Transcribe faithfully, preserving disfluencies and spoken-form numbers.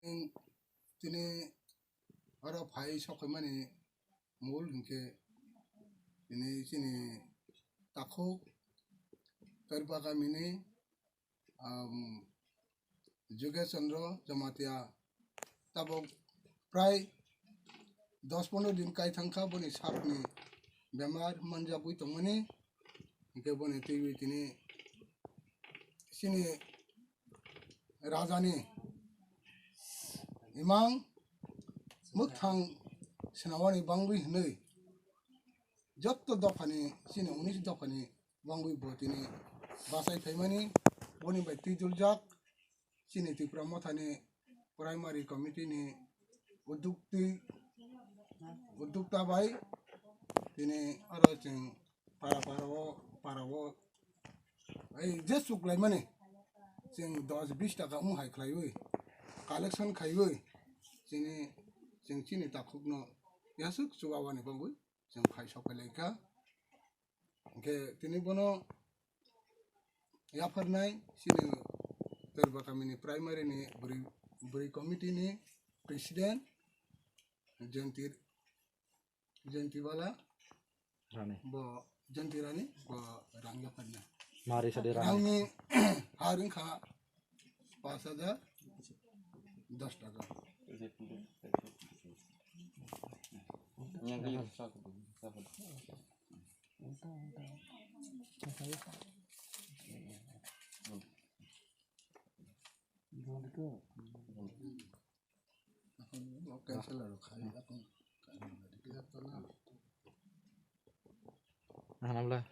Tini oro phai sokhaimani mul hinkhe tini chini takhuk Torba kamini, um, Jogesh Chandra Jamatia tabuk prai dos pondro din kai thangkha, boni sakni bemar manjagwi tongmani, hinkhe boni twiwi tini chini rajani imang mwkhang swnamani bangwi hwnwi jotto dophani, chini unis dophani bangwi bo tini bachai phaimani, boni bai twijuljak chini Tripura Mothani Primary Committee ni uddukti, uddukta bai tini aro chwng para para o, para o, ei je chuklaimani chwng dos bis taka wng hai khlaiwi, collection khaiwi chini, chwng chini takhukno yasuk chuba wani bangwi chwng phai sok phai laikha. Hinkhe tini bono yapharnai chini Torba kamini primary ni bwrwi, bwrwi committee ni president Jayonti, Jayonti Bala, Rani. Bo Jayonti Rani, bo rang yapharnai. Mari sadi rang. Rangni har wngkha panch hajar dos taka. Hanamla.